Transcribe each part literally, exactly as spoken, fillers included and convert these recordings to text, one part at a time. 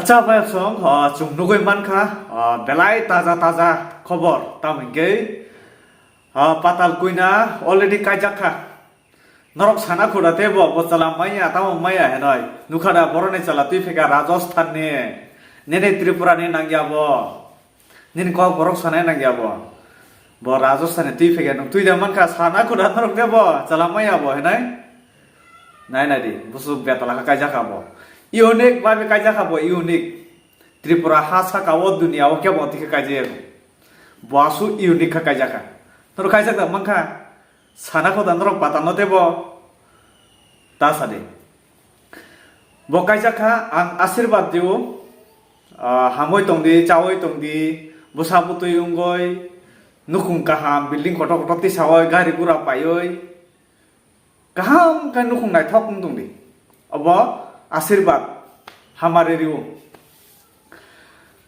Cha bai song, ah, chwng nugwi mankha, ah, belai taja taja khobor, tamo hwnkhe, ah, Patal Kwina already kaijak kha. Norok sana khuda tei bo, bo chwla maya, tamo maya hinwi. Nukha da borokni chwla twi phaikha Rajasthan ni, nini Tripura ni nangya bo. Nini kok borok sanai nangya bo. Bo Rajasthan ni twi phaikha, nwng twi da mankha, sana khuda norok de bo, chwla maya bo hinwi. Nai nai di, busu betala kha kaijak kha bo. Unique babe kaijak kha bo, unique. Tripura ha saka o dunia o kebo twi khe kaijak. Bo asu unique kha kaijak kha. Norok kaijak da mankha, sana khuda norok Patal no tei bo. Ta sadi. Bo kaijak kha, ang asirwad dio, ah, hamwi tongdi, chawi tongdi, bwsa bwtwi wngwi, nukhung kaham, building kotor kotor tisawi, gari gura paiwi, kaham khe nukhung naithok wng tongdi. Obo asirwad, hamari rio.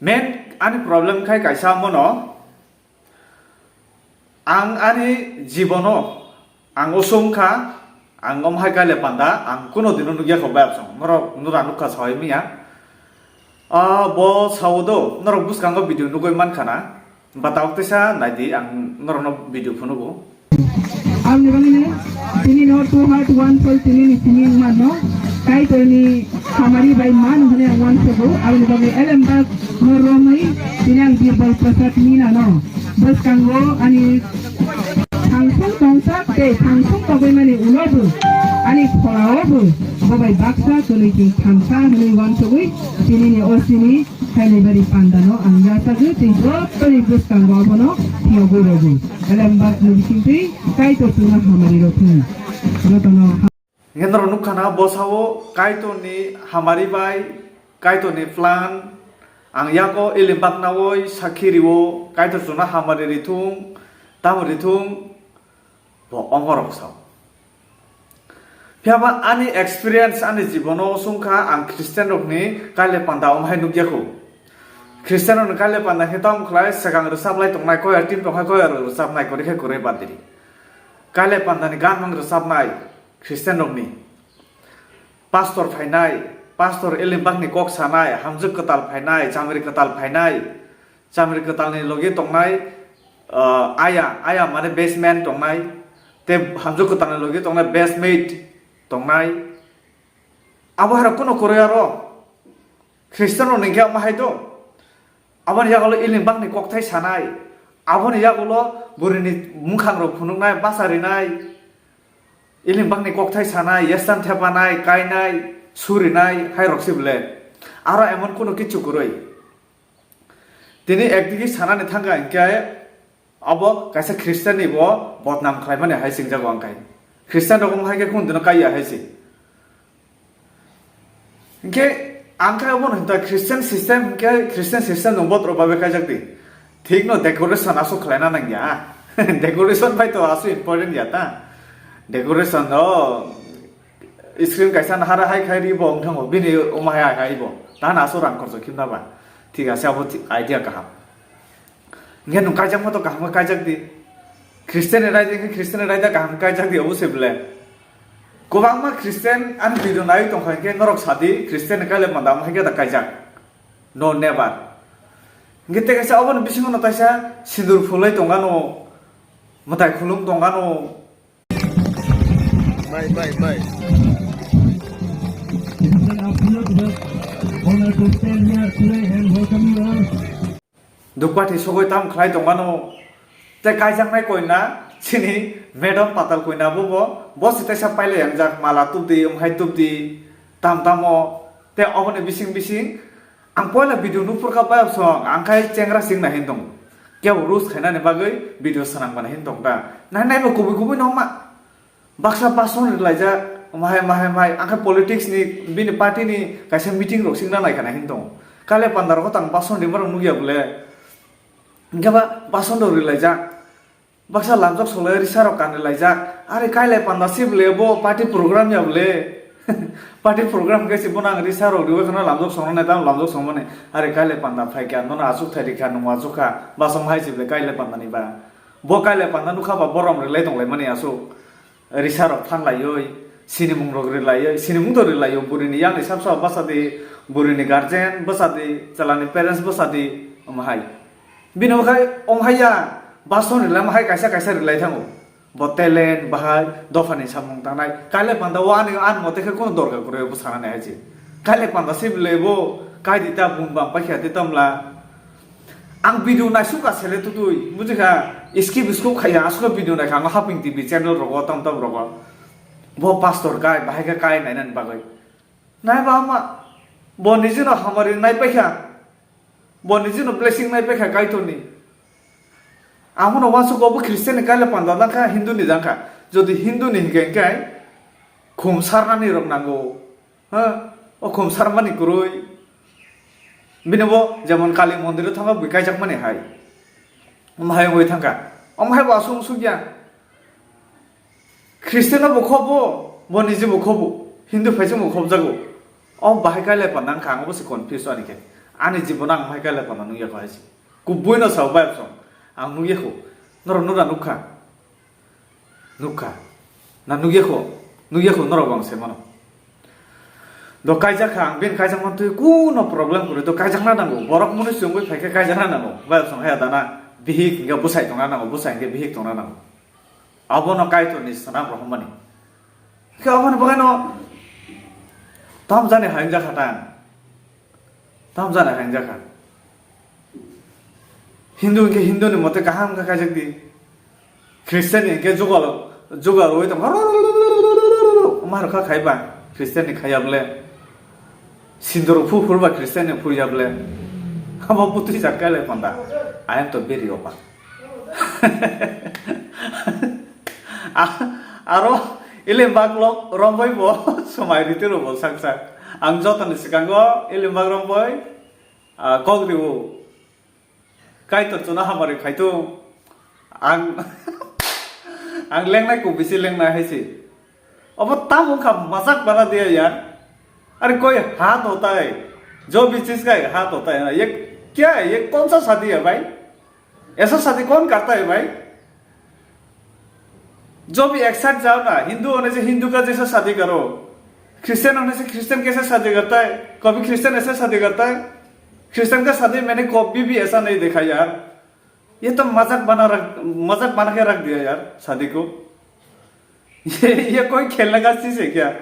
Main ani problem khai kaisa mono, ang ani jibono ang usung kha, ang om hai kaile panda, ang kuno dino nukya kho bayapsong. Norok nura nukha sawai miya. Ah, bo sao do, norok bwskango video nugwi mankha na. Batao teisa naidi, ang norokno video phunugo. Aboni bagwino tini no two heart one soul tini ni simi wngmano. Kaitorni hamari bai man hwnwi ang uansukgo. Aboni bagwi elembak no romwi tini ang Birbal Prasad Mina no bwskango ani thangsong tongsa tei thangsong togwi mani ulo bo ani pholao bo bo bai baksa kwnwi twi thangsa hwnwi uansugwi tini ni o simi Kailaibari pandano ang yachagwi tei jottoni bwskango abono phiyogwi rwgwi. Elembakni bisingtwi Kaitor chwngno hamari rw thung. Jotono ha- Hwnkhe norok nukha na bwsao Kaitorni hamari bai, Kaitorni plan, ang yago elembak naui sakhi rio, Kaitor chwngno hamari rithung, tamo rithung, bo omorok sao. Phiyaba ani experience, ani jibono chwngkha, ang Christian rokni kaile panda omhai nukya kho. Christian rokni kaile panda khe tamo khlai, swkang rwchap lai tongnai, choir team tongkhai, choir rwchapnai, kwrwi khe kwrwi badiri. Kaile pandani gan mang rwchapnai, Christian rokni. Pastor phainai, pastor elembakni kok sanai, hamjwk kwtal phainai, chamri kwtal phainai, chamri kwtalni logi tongnai, ah, aya, aya mane best man tongnai, tei hamjwk kwtalni logi tongnai best mate tongnai. Abo hai rok kuno kwrwi aro Christian rok ni khe omo hai do. Aboni yagulo elembakni kokthai sanai, aboni yagulo burini mwkhang rok phunuknai, bacha rinai, elembakni kokthai sanai, yestan thepanai, kainai, surinai, hai rok se bwle. Aro emon kuno kichu kwrwi. Tini ekdigi sanani thangkha hinkhe abo kaisa Christian ni bo bodnam khlaimani hai chwngjago ang khai. Christian rok omo hai khe kunu dino kaiya hai se. Hinkhe ang khai obo no hinta Christian system hinkhe Christian system no botro babe kaijak di. Thik no decoration aswk khlaina nangya. Decoration bai to aswk important ya ta. Decoration no screen kaisa nahara hai khai ri bo wng thango bini omo hai hai bo. Tana aswk rang khorcho khimna ba. Thik ase abo idea kaham. Hinkhe nwng kaijakma to kaham khe kaijak di. Christian ni raida hinkhe Christian ni raida kaham khe kaijak di, obo se bwle. Kwbangma Christian ani video naiwi tongkha hinkhe norok sadi Christian ni kaile panda omo hai khe da kaijak. No, never. Hinkhe tei kaisa obo ni bisingo no taisa sindur phulwi tongano, mwtai khulum tongano. Bye, bye, bye. It is an absolute honor to stand here today and welcome you all. Dukpati sogwi tam khlai tongmano. Tei kaijaknai koina chini madam Patal Koina bo bo, bo se teisa pailai yangjak, mala tubdi, wng hai tubdi, tam tamo. Tei oboni bising bising ang poila video nukphurkha bayapsong, ang khai chengra singna hin tong. Kebo roast khainani bagwi video swnang mani hin tong ta. Nai nai bo kubui kubui nokma. Baksa bason ri laijak, mahai, mahai, mahai, ang khe politics ni, bini party ni kaisa meeting rok singna nai khana hin tongo. Kaile panda rok tang bason ri borok nukya bole. Hinkhe ba bason rok ri laijak. Baksa lamjak solai risa rok kan ri laijak. Are kaile panda si bole bo party program ya bole. Party program khe si bono ang risa rok riwi khana lamjak songna nai tamo lamjak songmani. Are kaile panda phai kha, nono achuk thai ri kha, nung achuk kha. Bason hai si bole kaile panda ni ba. Bo kaile panda nukha ba borom ri lai tong lai mani asuk. Risa rok phan laiwi, Sinimung rok rwlaiwi, sinimung to rwlaio, burini yakni sap sap bwsa di, burini guardian bwsa di, chwlani parents bwsa di, omo hai. Bini omo khai, omo hai ya, bason rwlai, omo hai kaisa kaisa rwlai thango. Bo talent, bahai, dophani samung tangnai. Kailai panda o ani, ani mote khe kono dorkar kwrwi bo sanani hai se. Kailai panda se bwlai bo, kai di ta bum bam paikha di tamla. Ang video naisuk ka sele tutui, buji kha, skip skip khaiya, aswk video naikha, ang haping T V channel rogo, tam tam rogo. Bo pastor kai, bahai khe kai nainani bagwi. Nai ba ma, bo nijino hamari nai paikha. Bo nijino blessing nai paikha Kaitorni. Amono wansuk obo Christian ni kaila panda dangkha, Hindu ni dangkha. Jodi Hindu ni hinkhe hinkhe khum sarnani rok nango. Ha? O khum sarmani kwrwi. Bini bo jemon Kali mondir o thangkha bui kaijakmani hai. Omo hai wngwi thangkha. Omo hai bo aswk sukya. Christian no bo khobo, bo niji bo khobo, Hindu phaisa bo khobjago. O bahai kailai panda wngkha, ang obo se confuse ani khe. Ani jibon ang bahai kailai panda nukya kho hai se. Kubui no sao bai song. Ang nukya kho. Norok nura nukha. Nukha. Na nukya kho. Nukya kho norok bang se mano. Do kaijak kha, ang bini kaijak mantwi kuno problem kwrwi, do kaijakna nango. Borok mwnwi chwngwi phaikhe kaijakna nango. Bai song haya dana bihik hinkhe bwsai tongna nango, bwsai hinkhe bihik tongna nango. Abono Kaitorni swnam rohormani. Khe aboni bagwino tamjani hainjakha ta. Tamjani hainjakha. Hindu hinkhe Hinduni mote kaham khe kaijakdi. Christian hinkhe jugal, jugal rwui tongkha. Omo rwkha khaiba Christian ni khaiya bole. Sindor phu phurba Christian ni phurya bole. Abo butui jak kailai panda. I am to very opak. A-, aro Ilimbak lok rombai bo swmai rite rw bo sak sak. Ang jotoni swkango Ilimbak rombai, ah, kok rw. Kaitor chwngno hamari khai thung. Ang, ang lengnai kok bisi lengnai hai se. Obo tamo wngkha majak bana diya yar. Are koi hath hota hai. Jo bhi cheez ka hath hota hai na. Ye kya hai? Ye kaun sa shaadi hai bhai? Aisa shaadi kaun karta hai bhai? जो भी एक साथ जाओ ना, हिंदू होने से हिंदू का जैसा शादी करो, क्रिश्चियन होने से क्रिश्चियन कैसे शादी करता है? कभी क्रिश्चियन ऐसे शादी करता है? क्रिश्चियन का शादी मैंने कभी भी ऐसा नहीं देखा यार। ये तो मजाक बना रख, मजाक बना के रख दिया यार शादी को। ये, ये कोई खेलने का चीज है क्या?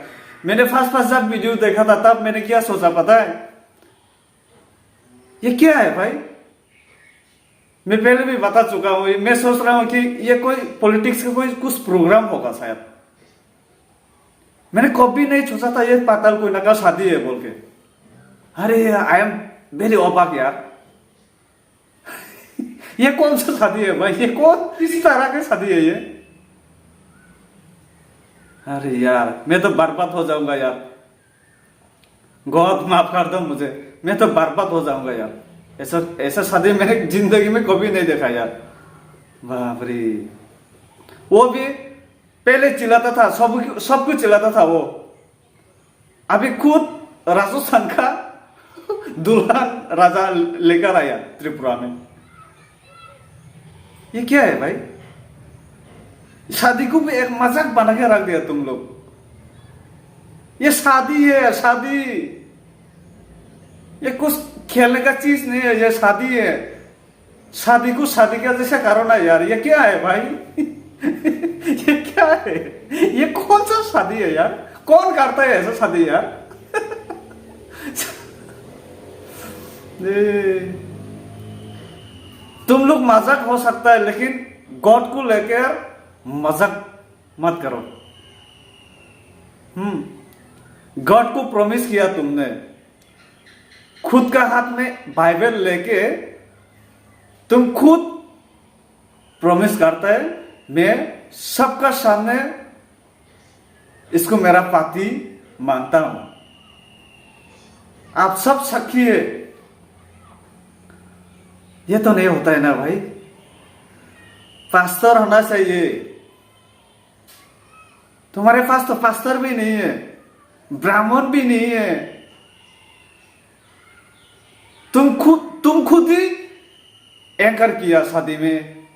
मैंने फर्स्ट फर्स्ट जब वीडियो देखा था तब मैंने क्या सोचा पता है? ये क्या है भाई? मैं पहले भी बता चुका हूँ, मैं सोच रहा हूँ कि ये कोई पॉलिटिक्स का कोई कुछ प्रोग्राम होगा शायद। मैंने कभी नहीं सोचा था ये पाताल कोयना का शादी है बोल के। अरे, I am very अबाक यार। ये कौन सा शादी है भाई? ये कौन, किस तरह की शादी है ये? अरे यार, मैं तो बर्बाद हो जाऊंगा यार। गॉड माफ कर दो मुझे, मैं तो बर्बाद हो जाऊंगा यार। ऐसा, ऐसा शादी मैंने जिंदगी में कभी नहीं देखा यार। बाप रे, वो भी पहले चिल्लाता था, सब, सब कुछ चिल्लाता था वो। अभी खुद राजस्थान का दुल्हन राजा लेकर आया त्रिपुरा में। ये क्या है भाई? शादी को भी एक मजाक बना के रख दिया तुम लोग। ये शादी है, शादी। ये कुछ खेलने का चीज नहीं है, ये शादी है। शादी को शादी का जैसा करो ना यार, ये क्या है भाई? ये क्या है? ये कौन सा शादी है यार? कौन करता है ऐसा शादी यार? ए, तुम लोग मजाक हो सकता है, लेकिन गॉड को लेकर मजाक मत करो। हम्म, गॉड को प्रॉमिस किया तुमने, खुद का हाथ में बाइबल लेके तुम खुद प्रॉमिस करता है, मैं सबका सामने इसको मेरा पति मानता हूं। आप सब साक्षी है। ये तो नहीं होता है ना भाई, पास्टर होना चाहिए। तुम्हारे पास तो पास्टर भी नहीं है, ब्राह्मण भी नहीं है। तुम खुद, तुम खुद ही एंकर किया शादी में,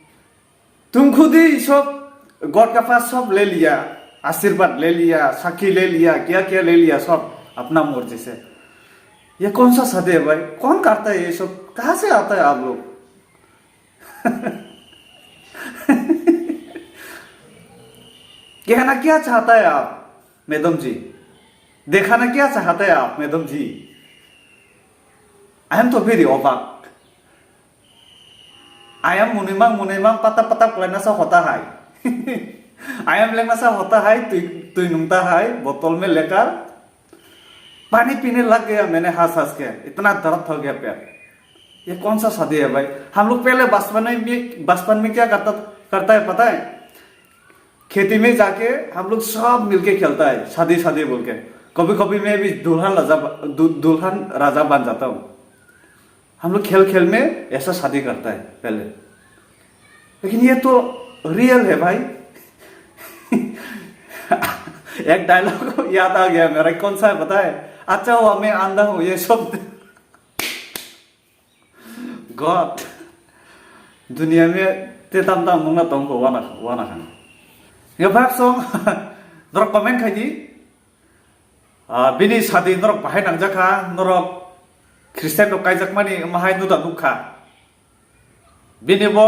तुम खुद ही सब गॉड का पास सब ले लिया। आशीर्वाद ले लिया, साखी ले लिया, क्या क्या ले लिया, सब अपना मर्जी से। ये कौन सा शादी है भाई? कौन करता है ये सब? कहाँ से आता है आप लोग? कहना क्या चाहता है आप, मैडम जी? दिखाना क्या चाहता है आप, मैडम जी? I am तो very অবাক। Ayam munimang munimang pata pata kulaina sa hota hai. Ayam lengna sa hota hai, tui, tui nungta hai, botol mein lekar. पानी पीने लग गया मैंने हंस हंस के, इतना दर्द हो गया प्यार। ये कौन सा शादी है भाई? हम लोग पहले बचपन में, बचपन में क्या करता, करता है पता है? खेती में जाके हम लोग सब मिलके खेलता है, शादी शादी बोल के। कभी कभी मैं भी दुल्हन राजा ब-, दु-, दुल्हन राजा बन जाता हूँ। हम लोग खेल खेल में ऐसा शादी करता है पहले। लेकिन ये तो रियल है भाई। एक डायलॉग याद आ गया मेरा, कौन सा है पता है? अच्छा हुआ मैं अंधा हूँ, ये सब। God, दुनिया में te tam tam nungna tong ko wana wana khan. Ye bhak song, norok comment khai di. Ah, bini sadi norok bahai nangjakha, norok Christian rok kaijakmani mahai nuda nukha. Bini bo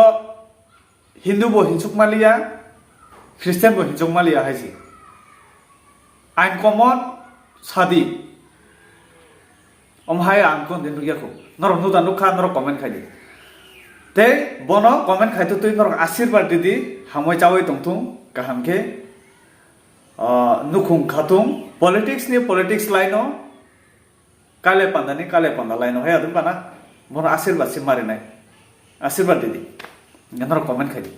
Hindu bo hinsuk maliya, Christian bo hinsuk maliya hai si. Ain common sadi. Om hai ang kon din rukya ko. Norok nuda nukha, norok comment khai di. Tei bono comment khai tu tui norok asirwad di di, hamoi chawi tongthung, kaham khe. Ah, nukhung khatung, politics ni politics line o, kale panda ni kale panda line o, haya dum bana, bono asirwad si marinai, asirwad didi, norok comment khai di.